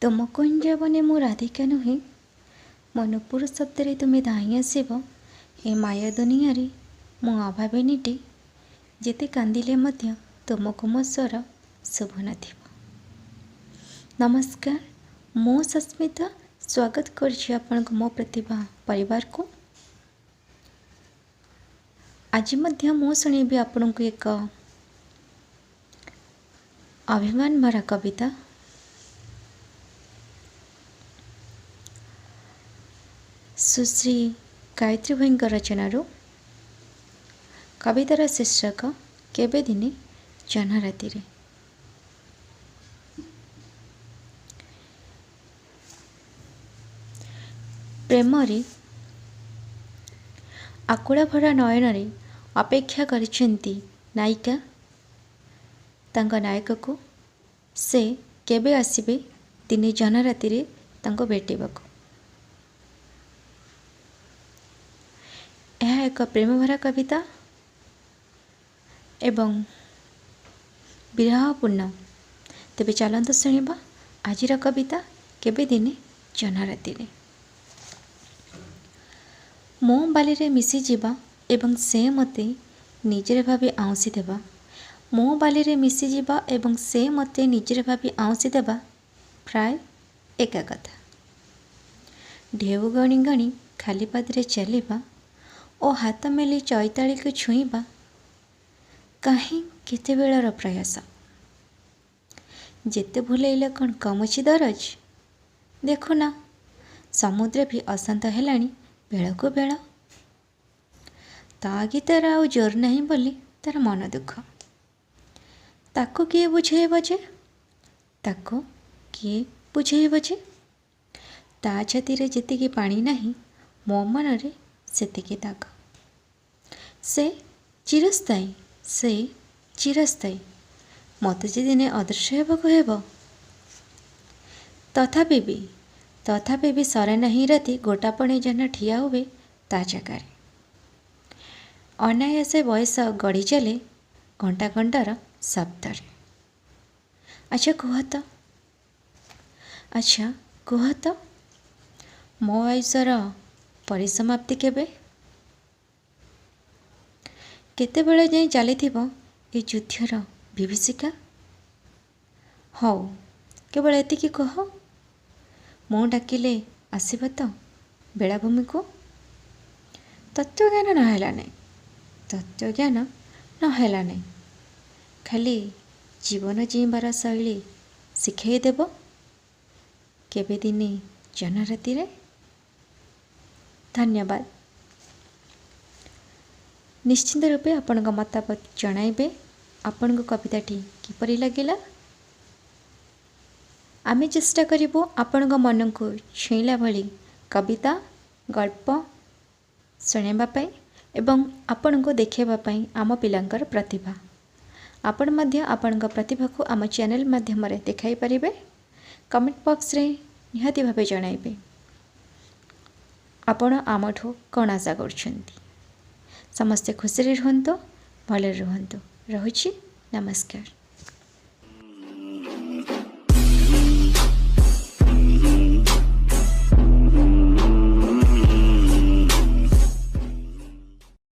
ତୁମ କୁଞ୍ଜବନେ ମୁଁ ରାଧିକା ନୁହେଁ, ମୋ ନୂପୁର ଶବ୍ଦରେ ତୁମେ ଧାଇଁ ଆସିବ। ଏ ମାୟା ଦୁନିଆରେ ମୁଁ ଅଭାବିନୀଟି, ଯେତେ କାନ୍ଦିଲେ ମଧ୍ୟ ତୁମକୁ ମୋ ସ୍ୱର ଶୁଭୁନଥିବ। ନମସ୍କାର, ମୁଁ ସସ୍ମିତା ସ୍ୱାଗତ କରୁଛି ଆପଣଙ୍କୁ ମୋ ପ୍ରତିଭା ପରିବାରକୁ। ଆଜି ମଧ୍ୟ ମୁଁ ଶୁଣେଇବି ଆପଣଙ୍କୁ ଏକ ଅଭିମାନ ଭରା କବିତା। ସୁଶ୍ରୀ ଗାୟତ୍ରୀ ଭୋଇଙ୍କ ରଚନାରୁ। କବିତାର ଶୀର୍ଷକ କେବେ ଦିନେ ଜହ୍ନ ରାତିରେ। ପ୍ରେମରେ ଆକୁଳ ଭରା ନୟନରେ ଅପେକ୍ଷା କରିଛନ୍ତି ନାୟିକା ତାଙ୍କ ନାୟକକୁ, ସେ କେବେ ଆସିବେ ଦିନେ ଜହ୍ନ ରାତିରେ ତାଙ୍କୁ ଭେଟିବାକୁ। ଏହା ଏକ ପ୍ରେମଭରା କବିତା ଏବଂ ବିରହପୂର୍ଣ୍ଣ। ତେବେ ଚାଲନ୍ତୁ ଶୁଣିବା ଆଜିର କବିତା କେବେ ଦିନେ ଜହ୍ନ ରାତିରେ। ମୁଁ ବାଲିରେ ମିଶିଯିବା ଏବଂ ସେ ମୋତେ ନିଜର ଭାବି ଆଉଁସି ଦେବା, ମୁଁ ବାଲିରେ ମିଶିଯିବା ଏବଂ ସେ ମୋତେ ନିଜର ଭାବି ଆଉଁସି ଦେବା ପ୍ରାୟ ଏକା କଥା। ଢେଉ ଗଣି ଗଣି ଖାଲି ପାଦରେ ଚାଲିବା ଓ ହାତ ମେଲି ଚୈତାଳିକୁ ଛୁଇଁବା କାହିଁ କେତେବେଳର ପ୍ରୟାସ। ଯେତେ ଭୁଲେଇଲେ କ'ଣ କମୁଛି ଦରଜ? ଦେଖୁନ, ସମୁଦ୍ର ବି ଅଶାନ୍ତ ହେଲାଣି ବେଳକୁ ବେଳ। ତା ଗୀତର ଆଉ ଜୋର ନାହିଁ ବୋଲି ତାର ମନ ଦୁଃଖ। ତାକୁ କିଏ ବୁଝେଇବ ଯେ, ତାକୁ କିଏ ବୁଝେଇବ ଯେ ତା ଛାତିରେ ଯେତିକି ପାଣି ନାହିଁ, ମୋ ମନରେ ସେତିକି ଦାଗ। ସେ ଚିରସ୍ଥାୟୀ, ସେ ଚିରସ୍ଥାୟୀ, ମୋତେ ଯେ ଦିନେ ଅଦୃଶ୍ୟ ହେବାକୁ ହେବ। ତଥାପି ବି ସରେ ନାହିଁ ରାତି, ଗୋଟାପଣେ ଜହ୍ନ ଠିଆ ହୁଏ ତା ଜାଗାରେ। ଅନାୟାସେ ବୟସ ଗଡ଼ି ଚାଲେ ଘଣ୍ଟା ଘଣ୍ଟାର ଶବ୍ଦରେ। ଆଚ୍ଛା କୁହ ତ, ଆଚ୍ଛା କୁହ ତ, ମୋ ଆୟୁଷର ପରିସମାପ୍ତି କେବେ? କେତେବେଳେ ଯାଇ ଚାଲିଥିବ ଏ ଯୁଦ୍ଧର ବିଭୀଷିକା? ହଉ, କେବଳ ଏତିକି କୁହ, ମୁଁ ଡାକିଲେ ଆସିବ ତ ବେଳାଭୂମିକୁ? ତତ୍ତ୍ୱଜ୍ଞାନ ନ ହେଲା ନାହିଁ, ତତ୍ତ୍ୱଜ୍ଞାନ ନ ହେଲା ନାହିଁ, ଖାଲି ଜୀବନ ଜୀଇଁବାର ଶୈଳୀ ଶିଖେଇ ଦେବ କେବେ ଦିନେ ଜହ୍ନ ରାତିରେ। ଧନ୍ୟବାଦ। ନିଶ୍ଚିନ୍ତ ରୂପେ ଆପଣଙ୍କ ମତାମତ ଜଣାଇବେ, ଆପଣଙ୍କ କବିତାଟି କିପରି ଲାଗିଲା। ଆମେ ଚେଷ୍ଟା କରିବୁ ଆପଣଙ୍କ ମନକୁ ଛୁଇଁଲା ଭଳି କବିତା, ଗଳ୍ପ ଶୁଣାଇବା ପାଇଁ ଏବଂ ଆପଣଙ୍କୁ ଦେଖାଇବା ପାଇଁ ଆମ ପିଲାଙ୍କର ପ୍ରତିଭା। ଆପଣ ମଧ୍ୟ ଆପଣଙ୍କ ପ୍ରତିଭାକୁ ଆମ ଚ୍ୟାନେଲ୍ ମାଧ୍ୟମରେ ଦେଖାଇ ପାରିବେ। କମେଣ୍ଟ ବକ୍ସରେ ନିହାତି ଭାବେ ଜଣାଇବେ ଆପଣ ଆମଠୁ କ'ଣ ଆଶା କରୁଛନ୍ତି। ସମସ୍ତେ ଖୁସିରେ ରୁହନ୍ତୁ, ଭଲରେ ରୁହନ୍ତୁ। ରହୁଛି, ନମସ୍କାର।